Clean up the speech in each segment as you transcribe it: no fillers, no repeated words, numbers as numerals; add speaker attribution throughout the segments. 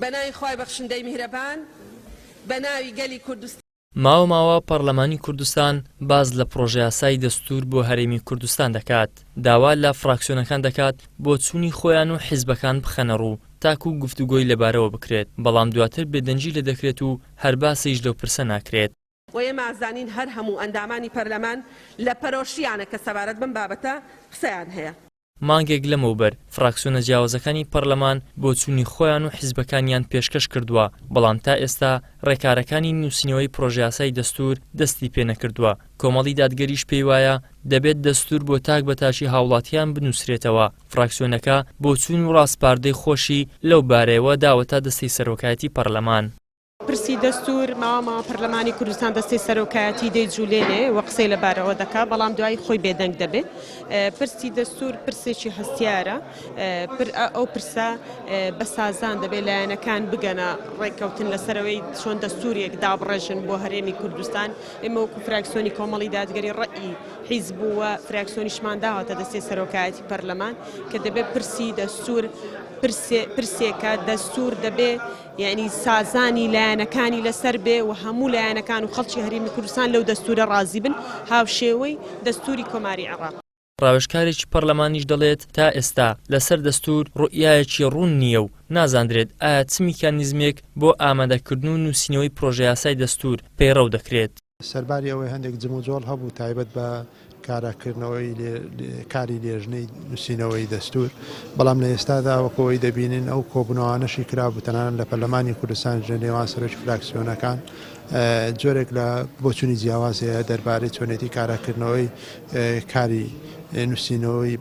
Speaker 1: بە ناوی خوای بەخشندەی میهرەبان، بە ناوی گەلی کوردستان.
Speaker 2: ماوە ماوە پەڕلەمانی کوردستان باس لە پڕۆژەیاسای دەستوور بۆ هەرێمی کوردستان دەکات، داوا لە فراکسیۆنەکان دەکات بۆچوونی خۆیان و حیزبەکان بخەنەڕوو تاکو گفتوگۆی لەبارەوە بکرێت، بەڵام دواتر بێدەنگی لێدەکرێت و هەر باسیش لەو پرسە ناکرێت.
Speaker 1: و ئێمە ئەزانین هەر هەموو ئەندامانی پەرلەمان لە پەرۆشیانە کە سەبارەت بەم بابەتە قسەیان هەیە.
Speaker 2: مانگێک لەمەوبەر فراکسیۆنە جیاوازەکانی پەرلەمان بۆچوونی خۆیان و حیزبەکانیان پێشکەش کردووە، بەڵام تا ئێستا ڕێکارەکانی نووسینەوەی پرۆژەیاسای دەستوور دەستی پێنەکردووە، کۆمەڵی دادگەریش پێیوایە دەبێت دەستوور بۆ تاک بە تاکی هاوڵاتیان بنووسرێتەوە، فراکسیۆنەکە بۆچوون و ڕاسپاردەی خۆشی لەو بارەیەوە داوەتە دەستەی سەرۆکایەتی پەرلەمان.
Speaker 3: پرسی دەستوور ماوە ماوە پەرلەمانی کوردستان دەستەی سەرۆکایەتی دەیجولێنێ و قسەی لەبارەوە دەکا، بەڵام دوایی خۆی بێدەنگ دەبێ. پرسی دەستوور پرسێکی هەستیارە، ئەو پرسە بە سازان دەبێ لایەنەکان بگەنە ڕێککەوتن لەسەرەوەی چۆن دەستوورێک دابڕێژن بۆ هەرێمی کوردستان. ئێمە وەکو فراکسیۆنی کۆمەڵی دادگەری ڕەئی حیزب و فراکسیۆنیشمان داوەتە دەستەی سەرۆکایەتی پەرلەمان کە دەبێ پرسی دەستوور پرسێکە دەستوور دەبێ یەعنی سازانی لایەنەکانی لەسەر بێ و هەموو لایەنەکان و خەڵکی هەرێمی کوردستان لەو دەستوورە ڕازی بن هاوشێوەی دەستووری کۆماری عێڕاق.
Speaker 2: ڕاوێژکارێکی پەڕلەمانیش دەڵێت تا ئێستا لەسەر دەستوور ڕوئیایەکی ڕوون نییە و نازاندرێت ئایا چ میکانیزمێک بۆ ئامادەکردن و نووسینەوەی پڕۆژەیاسای دەستوور پەیڕەو دەکرێت.
Speaker 4: سەرباری ئەوەی هەندێک جموجۆڵ هەبوو تایبەت بە کاراکردنەوەی کاری لێژنەی نووسینەوەی دەستوور، بەڵام لە ئێستادا وەکو ئەوەی دەبینین ئەو کۆبوونەوانەشی کرابوو تەنانەت لە پەرلەمانی کوردستانیش لە نێوان سەرۆکی فراکسیۆنەکان جۆرێک لە بۆچوونی جیاواز هەیە دەربارەی چۆنێتی کاراکردنەوەی کاری نووسینەوەی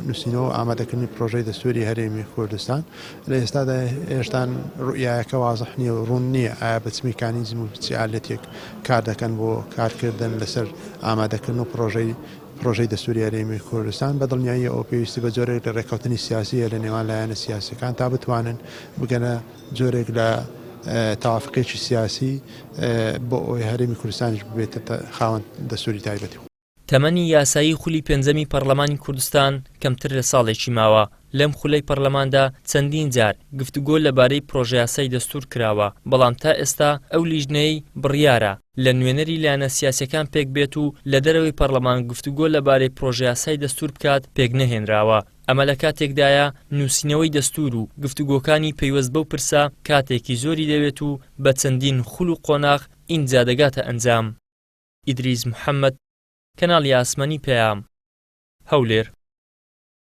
Speaker 4: نووسینەوە و ئامادەکردنی پرۆژەی دەستووری هەرێمی کوردستان. لە ئێستادا هێشتان ڕوئیایەکە وازح نییە و ڕوون نییە ئایا بە چ میکانیزم و چ ئالەتێک کار دەکەن بۆ کارکردن لەسەر ئامادەکردن و پڕۆژەی پڕۆژەی دەستوری هەرێمی کوردستان. بە دڵنیاییەوە ئەوە پێویستی بە جۆرێک لە ڕێککەوتنی سیاسی هەیە لە نێوان لایەنە سیاسیەکان تا بتوانن بگەنە جۆرێک لە تەوافقێکی سیاسی بۆ ئەوەی هەرێمی کوردستانیش ببێتە خاوەن دەستوری تایبەتی خۆی.
Speaker 2: تەمەنی یاسایی خولی پێنجەمی پەڕلەمانی کوردستان کەمتر لە ساڵێکی ماوە، لەم خولەی پەڕلەماندا چەندین جار گفتوگۆ لەبارەی پڕۆژەیاسای دەستوور کراوە، بەڵام تا ئێستا ئەو لیژنەیەی بڕیارە لە نوێنەری لایەنە سیاسیەکان پێکبێت و لە دەرەوەی پەڕلەمان گفتوگۆ لەبارەی پڕۆژەیاسای دەستوور بکات پێکنەهێنراوە. ئەمە لە کاتێکدایە نووسینەوەی دەستوور و گفتوگۆکانی پەیوەست بەو پرسە کاتێکی زۆری دەوێت و بە چەندین خول و قۆناغ ئینجا دەگاتە ئەنجام. ئیدریس محەمەد، کەناڵی ئاسمانی پەیام، هەولێر.